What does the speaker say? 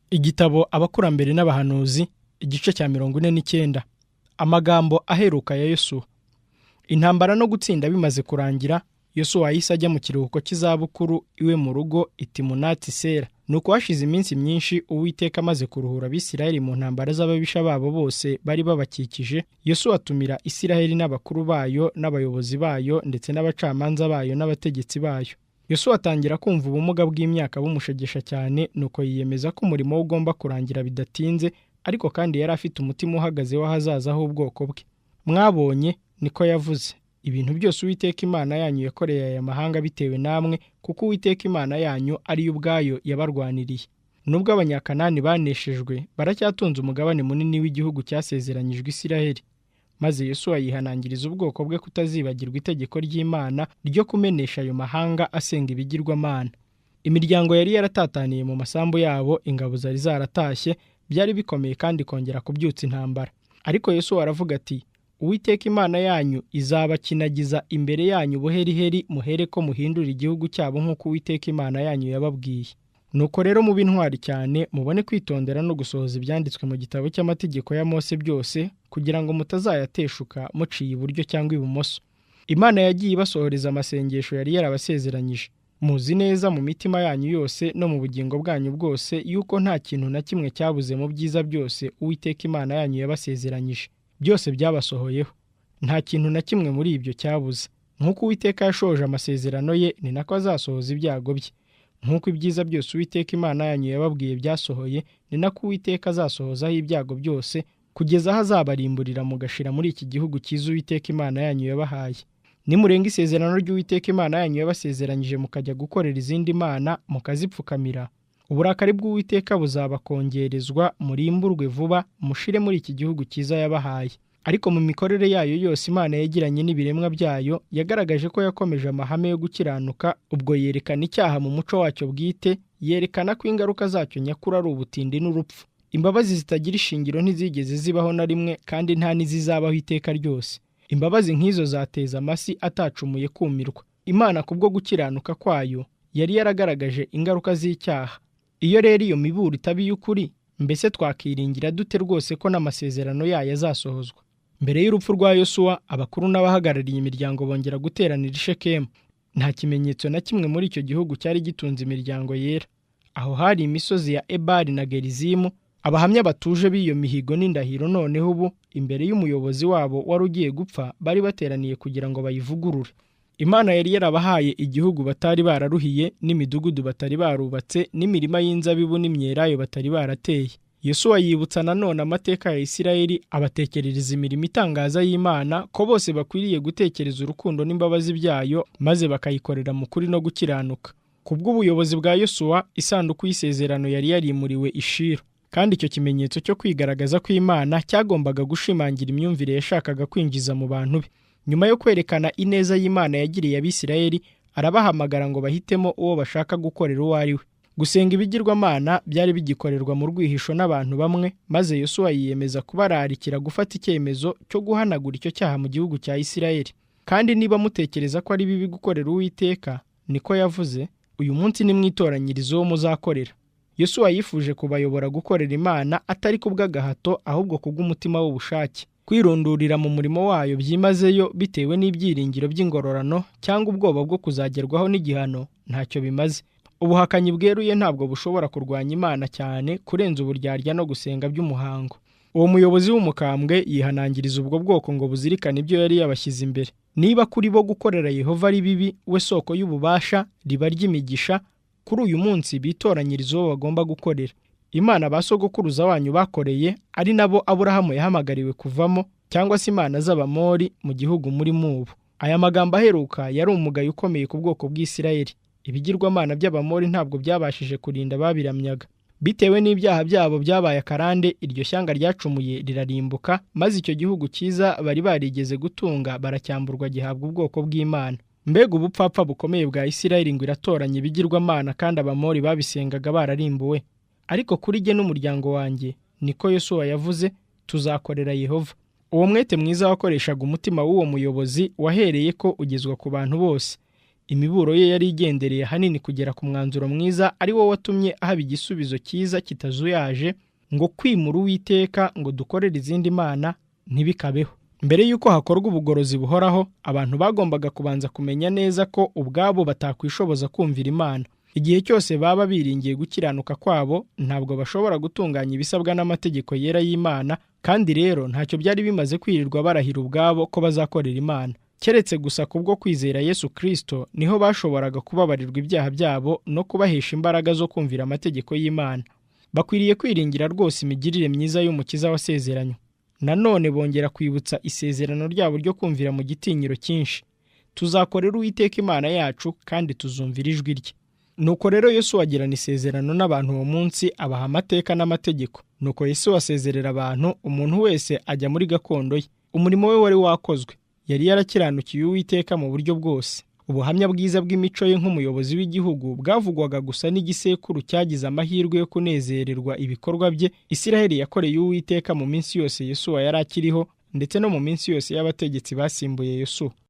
Igitabo Abakurambere n'Abahanuzi, igice cya 49. Amagambo aheruka ya Yosuwa. Intambara no gutsinda bimaze kurangira, Yosuwa yahise ajya mu kiruhuko cy'izabukuru iwe mu rugo i Timunati Sera. Nuko hashize iminsi myinshi Uwiteka amaze kuruhura Abisirayeli mu ntambara z'ababisha babo bose bari babakikije, Yosuwa atumira Isirayeli n'abakuru bayo n'abayobozi bayo ndetse n'abacamanza bayo n'abategetsi bayo. Yosuwa atangira kumva ubumuga bw'imyaka bumushegesha cyane, nuko yiyemeza ko umurimo we ugomba kurangira bidatinze, ariko kandi yari afite umutima uhagaze w'ahazaza h'ubwoko bwe. Mwabonye, niko yavuze, ibintu byose Uwiteka Imana yanyu yakoreye aya mahanga bitewe namwe, kuko Uwiteka Imana yanyu ari yo ubwayo yabarwaniriye. Nubwo Abanyakanani baneshejwe, baracyatunze umugabane munini w'igihugu cyasezeranyijwe Isiraheli. Maze Yosuwa yihanangiriza ubwoko bwe kutazibagirwa itegeko ry'Imana ryo kumenesha ayo mahanga asenga ibigirwamana. Imiryango yari yaratataniye mu masambu yabo, ingabo zari zaratashye, byari bikomeye kandi kongera kubyutsa intambara. Ariko Yosuwa aravuga ati, Uwiteka Imana yanyu izabakinagiza imbere yanyu buheriheri, muhere ko muhindura igihugu cyabo nk'uko Uwiteka Imana yanyu yababwiye. Nuko rero mube intwari cyane, mubone kwitondera no gusohoza ibyanditswe mu gitabo cy'amategeko ya Mose byose, kugira ngo mutazayateshuka muciye iburyo cyangwa ibumoso. Imana yagiye ibasohoreza amasengesho yari yarabasezeranyije. Muzi neza mu mitima yanyu yose no mu bugingo bwanyu bwose yuko nta kintu na kimwe cyabuze mu byiza byose Uwiteka Imana yanyu yabasezeranyije. Byose byabasohoyeho. Nta kintu na kimwe muri ibyo cyabuze. Nk'uko Uwiteka yashoje amasezerano ye, ni nako azasohoza ibyago bye. Nk'uko ibyiza byose Uwiteka Imana yanyu yababwiye byasohoye, ni nako Uwiteka azasohozaho ibyago byose, kugeza aho azabarimburira mugashira muri iki gihugu cyiza Uwiteka Imana yanyu yabahaye. Nimurenga isezerano ry'Uwiteka Imana yanyu yabasezeranyije mukajya gukorera izindi mana mukazipfukamira, uburakari bw'Uwiteka buzabakongerezwa, murimburwe vuba, mushire muri iki gihugu cyiza yabahaye. Ariko mu mikorere yayo yose Imana yagiranye n'ibiremwa byayo, yagaragaje ko yakomeje amahame yo gukiranuka, ubwo yerekana icyaha mu muco wacyo bwite, yerekana ko ingaruka zacyo nyakuri ari ubutindi n'urupfu. Imbabazi zitagira ishingiro ntizigeze zibaho na rimwe, kandi nta n'izizabaho iteka ryose. Imbabazi nk'izo zateza amasi atacumuye kumirwa. Imana kubwo gukiranuka kwayo yari yaragaragaje ingaruka z'icyaha. Iyo rero iyo miburo itaba iy'ukuri, mbese twakiringira dute rwose ko n'amasezerano yayo azasohozwa? Mbere y'urupfu rwa Yosuwa, abakuru n'abahagarariye imiryango bongera guteranira i Shekemu. Nta kimenyetso na kimwe muri icyo gihugu cyari gitunze imiryango yera. Aho hari imisozi ya Ebali na Gerizimu. Abahamya batuje b'iyo mihigo n'indahiro noneho ubu imbere y'umuyobozi wabo wari ugiye gupfa, bari bateraniye kugira ngo bayivugurure. Imana yari yarabahaye igihugu batari bararuhiye, n'imidugudu batari barubatse, n'imirima y'inzabibu n'imyelayo batari barateye. Yosuwa yibutsa nanone amateka ya Isirayeli, abatekerereza imirimo itangaza y'Imana, ko bose bakwiriye gutekereza urukundo n'imbabazi byayo, maze bakayikorera mu kuri no gukiranuka. Kubw'ubuyobozi bwa Yosuwa, isanduku y'isezerano yari yarimuriwe i Shilo. Kandi icyo kimenyetso cyo kwigaragaza kw'Imana cyagombaga gushimangira imyumvire yashakaga kwinjiza mu bantu be. Nyuma yo kwerekana ineza y'Imana yagiriye Abisirayeli, arabahamagara ngo bahitemo uwo bashaka gukorera uwo ari we. Gusenga ibigirwamana byari bigikorerwa mu rwihisho n'abantu bamwe, maze Yosuwa yiyemeza kubararikira gufata icyemezo cyo guhanagura icyo cyaha mu gihugu cya Isirayeli. Kandi niba mutekereza ko ari bibi gukorera Uwiteka, niko yavuze, uyu munsi nimwitoranyirize uwo muzakorera. Yosuwa yifuje kubayobora gukorera Imana atari kubw'agahato, ahubwo kubw'umutima w'ubushake. Kwirundurira mu murimo wayo byimazeyo bitewe n'ibyiringiro by'ingororano cyangwa ubwoba bwo kuzagerwaho n'igihano ntacyo bimaze. Ubuhakanyi bweruye ntabwo bushobora kurwanya Imana cyane kurenza uburyarya no gusenga by'umuhango. Uwo muyobozi w'umukambwe yihanangiriza ubwo bwoko ngo buzirikane ibyo yari yabashyize imbere. Niba kuri bo gukorera Yehova ari bibi, we soko y'ububasha, riba ry'imigisha, kuri uyu munsi bitoranyiriza uwo bagomba gukorera. Imana ba sogokuruza wanyu bakoreye, ari nabo Aburahamu yahamagariwe kuvamo, cyangwa se imana z'Abamori mu gihugu muri mubu. Aya magambo aheruka yari umugayo ukomeye ku bwoko bw'Isirayeli. Ibigirwamana by'Abamori ntabwo byabashije kurinda babiramyaga. Bitewe n'ibyaha byabo byabaye akarande, iryo shyanga ryacumuye rirarimbuka, maze icyo gihugu cyiza bari barigeze gutunga baracyamburwa gihabwa ubwoko bw'Imana. Mbega ubupfapfa bukomeye bwa Isirayeli ngo iratoranya ibigirwamana kandi Abamori babisengaga bararimbuwe. Ariko kuri jye n'umuryango wanjye, niko Yosuwa yavuze, tuzakorera Yehova. Uwo mwete mwiza wakoreshaga umutima w'uwo muyobozi wahereye ko ugezwa ku bantu bose. Imiburo ye yari igendereye ahanini kugera ku mwanzuro mwiza ari wo watumye ahaba igisubizo cyiza kitazuyaje ngo kwimura Uwiteka ngo dukorere izindi mana ntibikabeho. Mbere y'uko hakorwa ubugorozi buhoraho, abantu bagombaga kubanza kumenya neza ko ubwabo batakwishoboza kumvira Imana. Igihe cyose baba biringiye gukiranuka kwabo, ntabwo bashobora gutunganya ibisabwa n'amategeko yera y'Imana, kandi rero ntacyo byari bimaze kwirirwa barahira ubwabo ko bazakorera Imana. Keretse gusa kubwo kwizera Yesu Kristo niho bashoboraga kubabarirwa ibyaha byabo no kubahesha imbaraga zo kumvira amategeko y'Imana. Bakwiriye kwiringira rwose imigirire myiza y'Umukiza wasezeranywe. Nanone bongera kwibutsa isezerano ryabo ryo kumvira mu gitinyiro cyinshi. Tuzakorera Uwiteka Imana yacu kandi tuzumvira ijwi rye. Nuko rero Yesu agirana isezerano n'abantu uwo munsi, abaha amateka n'amategeko. Nuko Yesu asezerera abantu, umuntu wese ajya muri gakondo ye. Umurimo we wari wakozwe. Yari yarakiranukiye Uwiteka mu buryo bwose. Ubuhamya bwiza bw'imico ye nk'umuyobozi w'igihugu bwavugwaga gusa n'igisekuru cyagize amahirwe yo kunezererwa ibikorwa bye. Isiraheli yakoreye Uwiteka mu minsi yose Yosuwa yari akiriho, ndetse no mu minsi yose y'abategetsi basimbuye Yosuwa.